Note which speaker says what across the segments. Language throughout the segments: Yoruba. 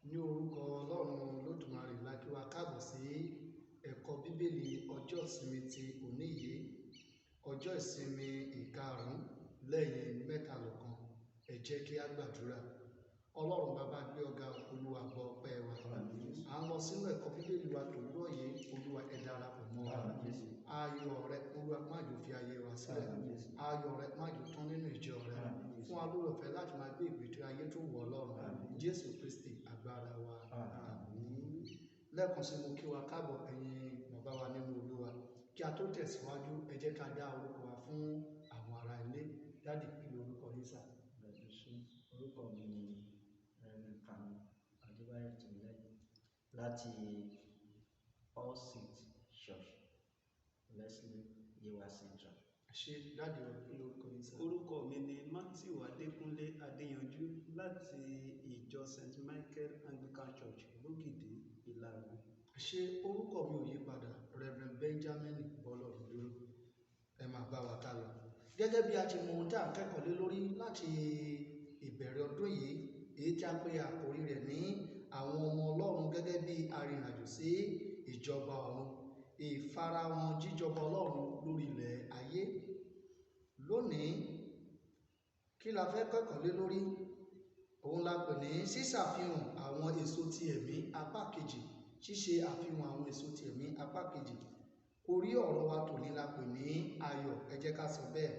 Speaker 1: Ní orúkọ Ọlọ́run Olódùmarè la kí wa káàbọ̀ sí ẹ̀kọ́ Bíbélì ọjọ́ ìsinmi ti òní yìí, ọjọ́ ìsinmi ìkarùn-ún lẹ́yìn mẹ́talọ̀kan. Ẹ jẹ́ kí a gbàdúrà. Ọlọ́run bàbá, gbé ọ̀gá. Olúwa, gbọ́ ọpẹ́ wa. À ń lọ sínú ẹ̀kọ́ Bíbélì wa tòwúrọ̀ yìí. Olúwa, ẹ darapọ̀ mọ́ wa. Ayọ̀ rẹ, Olúwa, má jò fi ayé wa sílẹ̀. Ayọ̀ rẹ, má jò tán nínú ìjọ rẹ. Fún wa lóore ọ̀fẹ́ láti máa gbé ìgbé ayé tó wù Ọlọ́run. Jésù Kristi agbára wa, àmín. Lẹ́ẹ̀kan sí, mo kí wa káàbọ̀, ẹ̀yin bàbá wa nínú Olúwa. Kí a tó tẹ̀síwájú, ẹ jẹ́ ká dá orúkọ wa fún àwọn ará ilé. Daddy, kí ni orúkọ yín sà?
Speaker 2: Orúkọ mi ni Reverend Kanu Adébáyọ̀ Tìmílẹ́yìn láti All Saints Church, Wesley Yewa Central.
Speaker 1: Ṣé daddy wa, kí ni orúkọ yín sà?
Speaker 3: Orúkọ mi ni Matthew Adékúnlé Adéyanjú láti ìjọ St Michael Anglican Church, Lógìdì, Ìlaró.
Speaker 1: Ṣé orúkọ mi ò yí padà, Reverend Benjamin Bọ́lọ́rundúró. Ẹ máa bá wa ká lọ. Gẹ́gẹ́ bí a ti mọ ohun tí à ń kẹ́kọ̀ọ́ lé lórí láti ìbẹ̀rẹ̀ ọdún yìí, èyí tí a pè àkórí rẹ̀ ní àwọn ọmọ Ọlọ́run gẹ́gẹ́ bí arìnrìnàjò sí ìjọba ọ̀run, ìfarahàn jíjọba Ọlọ́run lórí ilẹ̀ ayé. Lónìí, kí la fẹ́ kẹ́kọ̀ọ́ lé lórí? Òun la pè ní sísàfihàn àwọn èso ti ẹ̀mí, apá kejì. Ṣíṣe àfihàn àwọn èso ti ẹ̀mí, apá kejì. Orí ọ̀rọ̀ wa tòní la pè ní ayọ̀. Ẹ jẹ́ ká sọ bẹ́ẹ̀.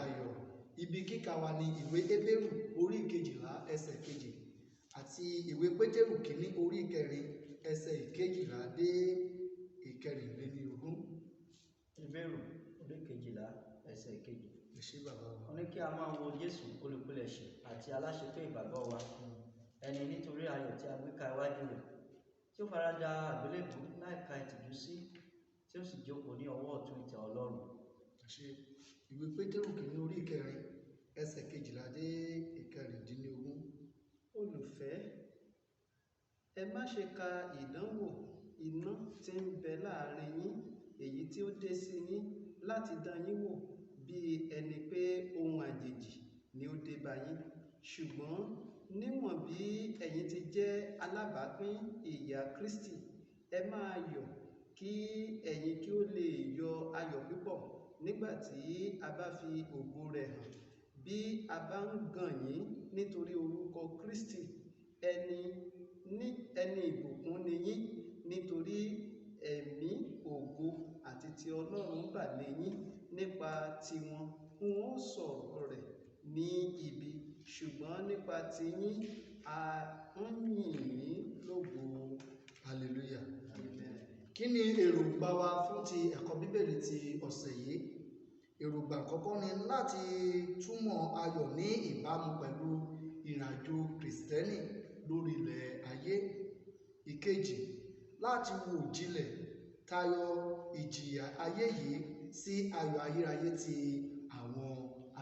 Speaker 1: Ayọ̀. Ibi kíkà wa ní ìwé Hébérù orí 12 ẹsẹ̀ 2 àti ìwé Pétérù kìíní orí 4 ẹsẹ̀ 12 dé 24.
Speaker 2: Hébérù orí 12 ẹsẹ̀ 2.
Speaker 1: Ẹ ṣé, bàbá wa.
Speaker 2: Ó ní kí a máa wo Jésù, olùpilẹ̀ṣẹ̀ àti aláṣepé ìgbàgbọ́ wa, ẹni nítorí ayọ̀ tí a gbé ka iwájú rẹ̀, tí ó farada àgbélébùú láìka ìtìjú sí, tí ó sì jókòó ní ọwọ́ ọ̀tún ìtẹ́ Ọlọ́run.
Speaker 1: Ẹ ṣé. Ìwé Pétérù kìíní orí 4 ẹsẹ̀ 12 dé 16.
Speaker 3: Olùfẹ́, ẹ má ṣe ka ìdánwò iná tí ń bẹ láàrin yín, èyí tí ó dé sí yín láti dán yín wò bí ẹni pé ohun àjèjì ni ó dé bá yín. Ṣùgbọ́n níwọ̀n bí ẹ̀yin ti jẹ́ alábàápín ìyà Kristi, ẹ máa yọ̀, kí ẹ̀yin kí ó lè yọ ayọ̀ púpọ̀ nígbà tí a bá fi ògo rẹ̀ hàn. Bí a bá ń gàn yín nítorí orúkọ Kristi, ẹni ìbùkún ni yín, nítorí ẹ̀mí ògo àti ti Ọlọ́run bà lé yín. Nípa tiwọn, wọn ó sọ̀rọ̀ rẹ̀ ní ibi, ṣùgbọ́n nípa tiyín, a ń yìn yín lógo.
Speaker 1: Hallelujah.
Speaker 3: Amen.
Speaker 1: Kí ni èròǹgbà wa fún ti ẹ̀kọ́ Bíbélì ti ọ̀sẹ̀ yìí? Èròǹgbà àkọ́kọ́ ni láti túmọ̀ ayọ̀ ní ìbámu pẹ̀lú ìrìnàjò Kìrìsìtẹ́nì lórí ilẹ̀ ayé. Ìkejì, láti wò jinlẹ̀ tayọ ìjìyà ayé yìí sí ayọ̀ ayérayé ti àwọn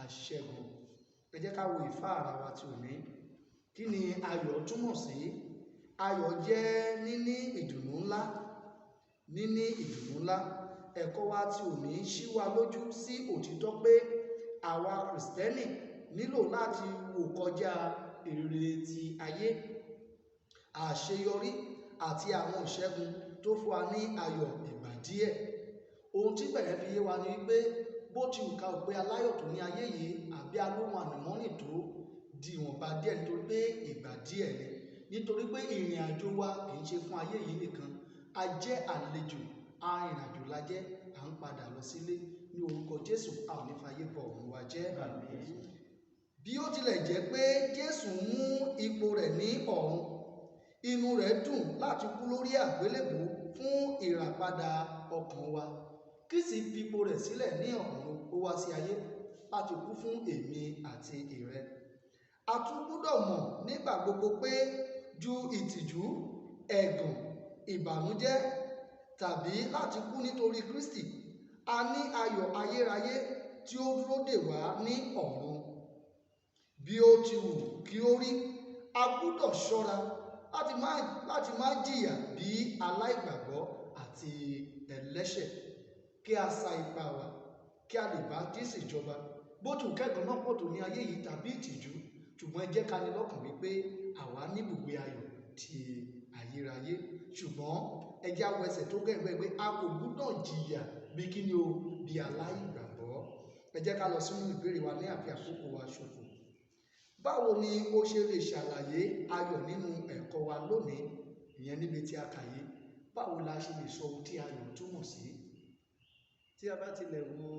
Speaker 1: aṣẹ́gun. Ẹ jẹ́ ká wo ìfáàrà wa ti òní. Kí ni ayọ̀ túmọ̀ sí? Ayọ̀ jẹ́ níní ìdùnnú ńlá, níní ìdùnnú ńlá. Ẹ̀kọ́ wa tí òní ṣí wa lójú sí òtítọ́ pé àwa Kìrìsìtẹ́nì nílò láti wò kọjá èrè ti ayé, àṣeyọrí àti àwọn ìṣẹ́gun tó fún wa ní ayọ̀ ìgbà díẹ̀. Ohun tí bẹ̀rẹ̀ fi yé wa ni wípé bó ti wù ká ò pé aláyọ̀ tó ní ayé yìí àbí alóhun àlùmọ́nì tó di ìwọ̀nba díẹ̀, nítorí pé ìgbà díẹ̀ ni, nítorí pé ìrìn àjò wa kì í ṣe fún ayé yìí nìkan. A jẹ́ àlejò, arìnrìnàjò la jẹ́, à ń padà lọ sílé. Ní orúkọ Jésù, a ò ní fayé bọ ọ̀run wa jẹ́. Bí ó tilẹ̀ jẹ́ pé Jésù mú ipò rẹ̀ ní ọ̀run, inú rẹ̀ dùn láti kú lórí àgbélébùú fún ìràpadà ọkàn wa. Kristi fi ipò rẹ̀ sílẹ̀ ní ọ̀run, ó wá sí ayé láti kú fún èmi àti ìrẹ. A tún gbúdọ̀ mọ̀ nígbà gbogbo pé ju ìtìjú, ẹ̀gàn, ìbànújẹ́ tàbí láti kú nítorí Kristi, a ní ayọ̀ ayérayé tí ó dúró dè wá ní ọ̀run. Bí ó ti wù kí ó rí, a gbúdọ̀ ṣọ́ra láti má jìyà bí aláìgbàgbọ́ àti ẹlẹ́ṣẹ̀, kí a sa ipá wa kí a lè bá Jésù jọba. Bó tù kẹ́gàn náà pọ̀ tó ní ayé yìí tàbí ìtìjú, ṣùgbọ́n ẹ jẹ́ ká ní lọ́kàn wípé àwa níbùgbé ayọ̀ ti ayé. Ṣùgbọ́n ẹ jẹ́ á wo ẹsẹ̀ tó gẹ̀gbẹ́ pé a kò gbúdọ̀ jìyà bí kí ni o, bí aláìgbàgbọ́. Ẹ jẹ́ ká lọ sínú ìbéèrè wa ní àfi àkókò wa ṣòfò. Báwo ni ó ṣe lè ṣàlàyé ayọ̀ nínú ẹ̀kọ́ wa lónìí, ìyẹn níbi tí a kà yìí? Báwo la ṣe lè sọ ohun tí ayọ̀ túmọ̀ sí?
Speaker 3: Tí a bá tilẹ̀ wo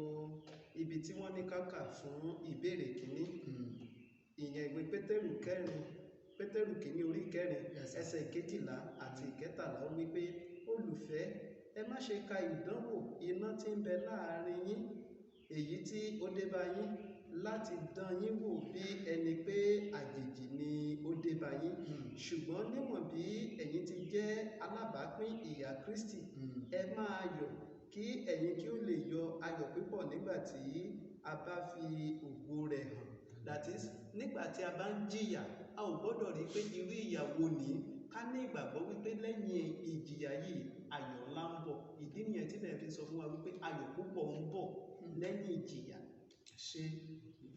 Speaker 3: ibi tí wọ́n ní ká kà fún ìbéèrè kìíní, ìyẹn ìwé Pétérù kẹrin, Pétérù kìíní orí kẹrin,
Speaker 1: Yes, sir.
Speaker 3: ẹsẹ̀ 12 àti 13, ó wí pé, olùfẹ́, ẹ má ṣe ka ìdánwò iná tí ń bẹ láàrin yín, èyí tí ó dé bá yín láti dán yín wò bí ẹni pé àjèjì ni ó dé bá yín. Ṣùgbọ́n níwọ̀n bí ẹ̀yin ti jẹ́ alábàápín ìyà Kristi, ẹ máa yọ̀, kí ẹ̀yin kí ó lè yọ ayọ̀ púpọ̀ nígbà tí a bá fi ògo rẹ̀ hàn. That is, nígbà tí a bá ń jìyà, a ò gbọ́dọ̀ rí pé irú ìyà wo ni. Ká ní ìgbàgbọ́ wípé lẹ́yìn ìjìyà yìí, ayọ̀ ńlá ń bọ̀. Ìdí nìyẹn tí bẹ̀rẹ̀ fi sọ fún wa wípé ayọ̀ púpọ̀ ń bọ̀ lẹ́yìn ìjìyà.
Speaker 1: Ṣe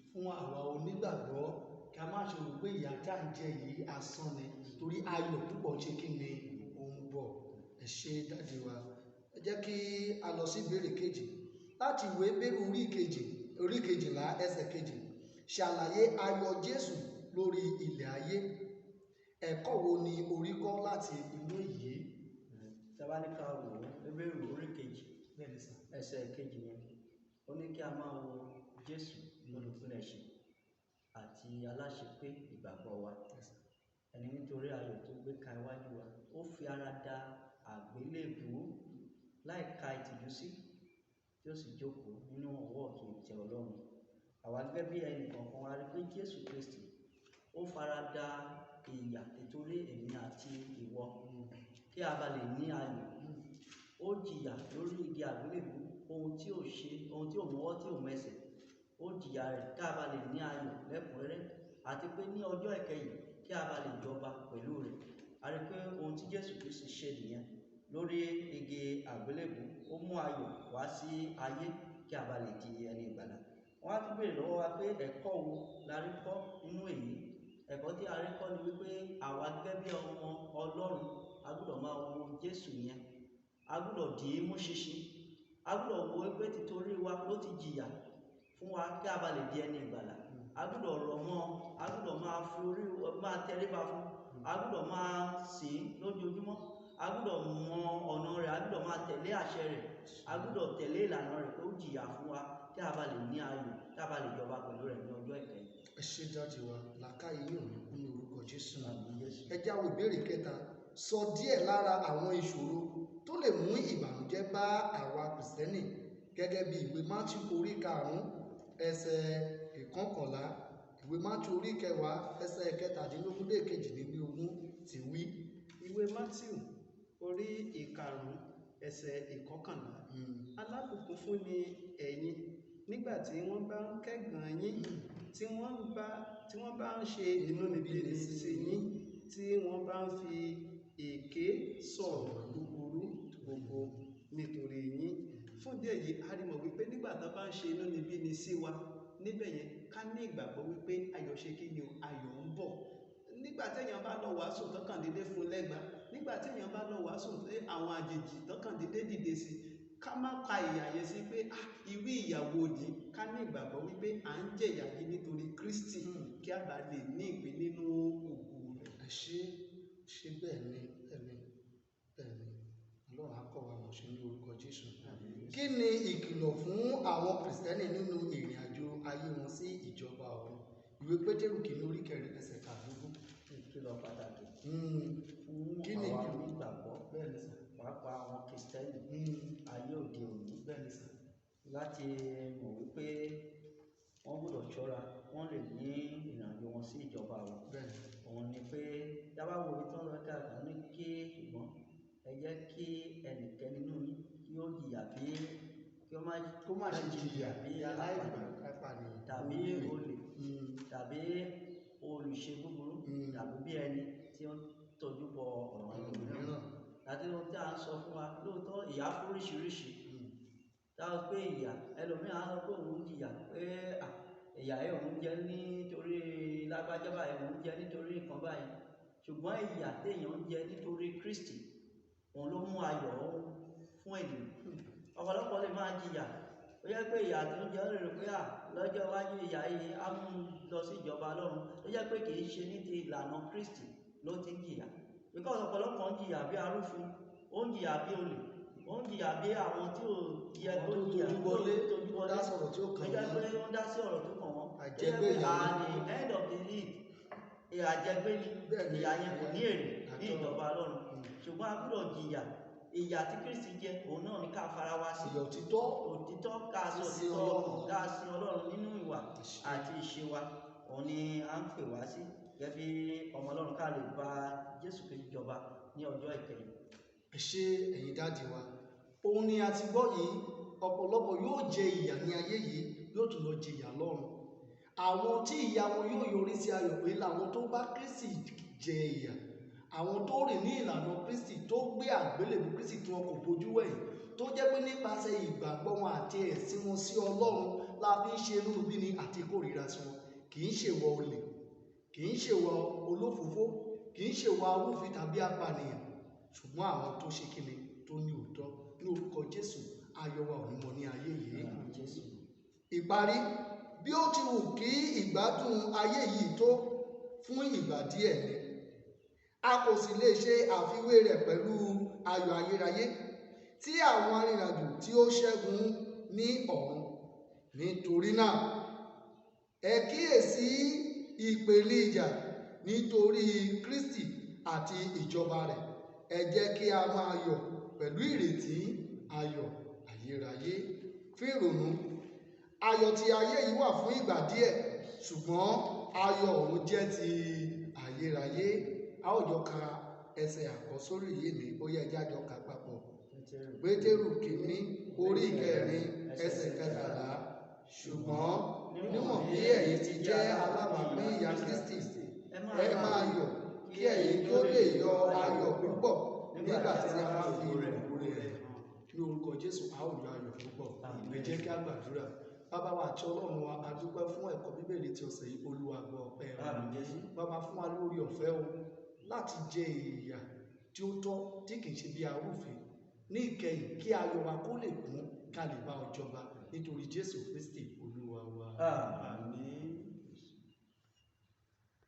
Speaker 1: fún àwa onígbàgbọ́ kí a má ṣe rò pé ìyà tá à ń jẹ yìí asán ni, torí ayọ̀ púpọ̀ ń ṣe kí ni, ó ń bọ̀. Ẹ ṣé dáàdi wa. Ẹ jẹ́ kí a lọ sí ìbéèrè kejì láti ìwé Hébérù orí 12 ẹsẹ̀ 2. Ṣàlàyé ayọ̀ Jésù lórí ilẹ̀ ayé. Ẹ̀kọ́ wo ni orí kọ́ láti inú èyí?
Speaker 2: Tí a bá ní ká wò ó, Hébérù orí 2
Speaker 1: Bẹ́ẹ̀ni sà.
Speaker 2: ẹsẹ̀ 2 yẹn, ó ní kí a máa wo Jésù olùpilẹ̀ṣẹ̀ àti aláṣepé ìgbàgbọ́ wa, ẹni nítorí ayọ̀ tó gbé ka iwájú wa, ó fi ara da àgbélébùú láì ka ìtìjú sí, tí ó sì jókòó nínú ọwọ́ ọ̀tún ìtẹ́ Ọlọ́run. Àwa gẹ́gẹ́ bí ẹnì kọ̀ọ̀kan wa rí pé Jésù Kristi ó fara da ìyà nítorí èmi àti ìwọ, kí a bá lè ní ayọ̀. Ó jìyà lórí igi àgbélébùú, ohun tí ò ṣe, ohun tí ò mọwọ́, tí ò mẹsẹ̀, ó jìyà rẹ̀ kí a bá lè ní ayọ̀ lẹ́kùnrẹ́rẹ́, àti pé ní ọjọ́ ìkẹyìn kí a bá lè jọba pẹ̀lú rẹ̀. A rí pé ohun tí Jésù Kristi ṣe nìyẹn lórí igi àgbélébùú, ó mú ayọ̀ wá sí ayé kí a bá lè di ẹni ìgbàlà. Wọ́n á tún béèrè lọ́wọ́ wa pé ẹ̀kọ́ wo la rí kọ́ nínú èyí? Ẹ̀kọ́ tí a rí kọ́ ni wípé àwa gẹ́gẹ́ bí ọmọ Ọlọ́run, a gbọ́dọ̀ máa wo Jésù yẹn, a gbọ́dọ̀ dì í mú ṣinṣin, a gbọ́dọ̀ wo pé títorí wa ló ti jìyà fún wa kí a bá lè di ẹni ìgbàlà. A gbọ́dọ̀ rọ̀ mọ́, a gbọ́dọ̀ máa fi orí máa tẹríba fún, a gbọ́dọ̀ máa sìn lójoojúmọ́, a gbọ́dọ̀ mọ ọ̀nà rẹ̀, a gbọ́dọ̀ máa tẹ̀lé àṣẹ rẹ̀, a gbọ́dọ̀ tẹ̀lé ìlànà rẹ̀ pé ó jìyà fún wa kí a bá lè ní ayọ̀, kí a bá lè jọba pẹ̀lú rẹ̀ ní ọjọ́ ìkẹyìn.
Speaker 1: Ẹ ṣé dáàdi wa, làákàyè yóò ní kú ní orúkọ Jésù.
Speaker 2: Àmín Jésù.
Speaker 1: Ẹ jẹ́ á wo ìbéèrè kẹta. Sọ díẹ̀ lára àwọn ìṣòro tó lè mú ìbànújẹ́ bá àwa Kìrìsìtẹ́nì gẹ́gẹ́ bí ìwé Mátíù orí 5 ẹsẹ̀ 11, ìwé Mátíù orí 10 ẹsẹ̀ 17 dé 22 ti wí.
Speaker 3: Ìwé Mátíù orí 5 ẹsẹ̀ 11. Alábùkún fún ni ẹ̀yin nígbà tí wọ́n bá ń kẹ́gàn yín, tí wọ́n bá ń ṣe inúnibíni sí yín, tí wọ́n bá ń fi èké sọ̀rọ̀ búburú gbogbo nítorí yín. Fún ìdí èyí, a rí mọ̀ wípé nígbà tó bá ń ṣe inúnibíni sí wa níbẹ̀ yẹn, ká ní ìgbàgbọ́ wípé ayọ̀ ṣe kí ni o, ayọ̀ ń bọ̀. Nígbà tí èèyàn bá lọ wàásù tán kàn dédé fún lẹ́gba, nígbà tí èèyàn bá lọ wàásù pé àwọn àjèjì tán kàn dédé dìde sí, ká má ka ìyà yẹn sí pé, ah, irú ìyàwó ni. Ká ní ìgbàgbọ́ wípé à ń jẹ̀yà yìí nítorí Kristi, kí a bá lè ní ìpín nínú ògo rẹ̀.
Speaker 1: Ẹ ṣé, ṣé bẹ́ẹ̀ ni, bẹ́ẹ̀ ni, bẹ́ẹ̀ ni. Ọlọ́run á kọ́ wa mọ̀ ṣe ní orúkọ Jésù. Kí ni ìkìlọ̀ fún àwọn Kìrìsìtẹ́nì nínú ìrìn àjò ayé wọn sí ìjọba ọ̀run? Ìwé Pétérù kìíní orí 4 ẹsẹ̀ 15.
Speaker 2: Ìkìlọ̀ pàtàkì fún
Speaker 1: Kí ni
Speaker 2: àwa
Speaker 1: ìkìlọ̀?
Speaker 2: onígbàgbọ́,
Speaker 1: Bẹ́ẹ̀ ni sà.
Speaker 2: pàápàá àwọn Kìrìsìtẹ́nì ayé òde òní,
Speaker 1: Bẹ́ẹ̀ ni sà.
Speaker 2: láti mọ̀ wípé wọ́n gbọ́dọ̀ ṣọ́ra, wọ́n lè ní ìrìn àjò wọn sí ìjọba ọ̀run.
Speaker 1: Bẹ́ẹ̀ ni.
Speaker 2: Òun ni pé tí a bá wo ibi tí wọ́n lọ káàkiri ní kí, ṣùgbọ́n ẹ jẹ́ kí ẹnìkẹ́ni nínú yín kí ó jìyà bí kí ó má
Speaker 1: Kó má ṣe jìyà
Speaker 2: bí
Speaker 1: bí aláìpànìyàn
Speaker 2: tàbí olè tàbí olùṣe búburú tàbí bí ẹni tí ó ń tọ́jú bọ ọ̀ràn ẹlòmíràn. Àti ohun tí a ń sọ fún wa lóòótọ́, ìyà fún oríṣiríṣi. Tá a pé ìyà, ẹlòmíràn á sọ pé òun jìyà pé, à, ìyà yẹn òun jẹ nítorí lágbájá báyìí, òun jẹ nítorí nǹkan báyìí. Ṣùgbọ́n ìyà téèyàn ń jẹ nítorí Kristi, òun ló mú ayọ̀ fún ènìyàn. Ọ̀pọ̀lọpọ̀ lè máa jìyà, ó jẹ́ pé ìyà tó ń jẹ ó lè rò pé à lọ́jọ́ iwájú ìyà yìí á mú un lọ sí ìjọba Ọlọ́run, ó jẹ́ pé kì í ṣe ní ti ìlànà Kristi ló ti ń jìyà. Because ọ̀pọ̀lọpọ̀ ń jìyà bí arúfin, ó ń jìyà bí olè, ó ń jìyà bí àwọn tí ò yẹ kó
Speaker 1: Àwọn tó
Speaker 2: jìyà,
Speaker 1: tójú bọlé,
Speaker 2: tó tójú bọlé,
Speaker 1: dá sọ̀rọ̀ tí ó kàn
Speaker 2: ó jẹ́
Speaker 1: wọ́n.
Speaker 2: pé ó ń dá sí ọ̀rọ̀ tó kàn wọ́n. Ó jẹ́
Speaker 1: Àjẹgbé
Speaker 2: pé
Speaker 1: ìyà
Speaker 2: at
Speaker 1: ni.
Speaker 2: the end of the day, àjẹgbé ni,
Speaker 1: Bẹ́ẹ̀ni.
Speaker 2: ìyà yẹn kò ní èrè ní
Speaker 1: Àtọ́.
Speaker 2: ìjọba Ọlọ́run. Ṣùgbọ́n a gbọ́dọ̀ jìyà. Ìyà tí Kristi jẹ, òun náà ni ká fara wa sí.
Speaker 1: Ìyà òtítọ́.
Speaker 2: Òtítọ́, ká sọ
Speaker 1: Sísin
Speaker 2: òtítọ́,
Speaker 1: Ọlọ́run.
Speaker 2: ká sin Ọlọ́run nínú ìwà
Speaker 1: Àṣẹ.
Speaker 2: àti ìṣe wa. Òun ni à ń pè wá sí gẹ́gẹ́ bí ọmọ Ọlọ́run, ká lè bá Jésù Kristi jọba ní ọjọ́ ìkẹyìn.
Speaker 1: Ẹ ṣé ẹ̀yin dáàdì wa. Òun ni a ti gbọ́ yìí. Ọ̀pọ̀lọpọ̀ yóò jẹ ìyà ní ayé yìí, yóò tún lọ jẹ ìyà lọ́run. Àwọn tí ìyà wọn yóò yọrí sí ayọ̀ pé làwọn tó bá Kristi jẹ ìyà, àwọn tó rìn ní ìlànà Kristi, tó gbé àgbélébùú Kristi tí wọn kò bójú wẹ̀yìn, tó jẹ́ pé nípasẹ̀ ìgbàgbọ́ wọn àti ẹ̀sìn wọn sí Ọlọ́run la fi ń ṣe inúnibíni àti ìkórìíra sí wọn. Kì í ṣèwọ olè, kì í ṣèwọ olófòófó, kì í ṣèwọ arúfin tàbí apànìyàn, ṣùgbọ́n àwọn tó ṣe kíni, tó ní òótọ́. Ní orúkọ Jésù, ayọ̀ wa ò ní mọ ní ayé yìí.
Speaker 2: Àmín Jésù.
Speaker 1: Ìparí. Bí ó ti wù kí ìgbádùn ayé yìí tó, fún ìgbà díẹ̀ ni. A kò sì lè ṣe àfiwé rẹ̀ pẹ̀lú ayọ̀ ayérayé tí àwọn arìnrìnàjò tí ó ṣẹ́gun ní ọ̀run. Nítorí náà, ẹ kíyèsí ìpèníjà nítorí Kristi àti ìjọba rẹ̀. Ẹ jẹ́ kí a máa yọ̀ pẹ̀lú ìrètí ayọ̀ ayérayé. Fún ìrònú, ayọ̀ tí ayé yìí wà fún ìgbà díẹ̀, ṣùgbọ́n ayọ̀ ọ̀run jẹ́ ti ayérayé. A ó jọ ka ẹsẹ̀ àkọ́sórí yìí ní ó yẹ jẹ́ àjọ kà papọ̀. Pétérù kìíní orí 4 ẹsẹ̀ 13. Ṣùgbọ́n níwọ̀n bí ẹ̀yin ti jẹ́ alábàápín ìyà Kristi, ẹ máa yọ̀, kí ẹ̀yin kí ó lè yọ ayọ̀ púpọ̀ nígbà tí a bá fi ògo rẹ̀ hàn. Ní orúkọ Jésù, a ó yọ ayọ̀ púpọ̀. Ẹ jẹ́ kí a gbàdúrà. Bàbá wa àti Ọlọ́run wa, a dúpẹ́ fún ẹ̀kọ́ Bíbélì ti ọ̀sẹ̀ yìí. Olúwa, gbọ́ ọpẹ́ wa.
Speaker 2: Àmín Jésù.
Speaker 1: Bàbá, fún wa lórí ọ̀fẹ́ o láti jẹ ìyà tí ó tọ́, tí kì í ṣe bí arúfin. Ní ìkẹyìn, kí ayọ̀ wa kó lè kún, ká lè bá ọ jọba, nítorí Jésù Kristi Olúwa wa.
Speaker 2: Àmín.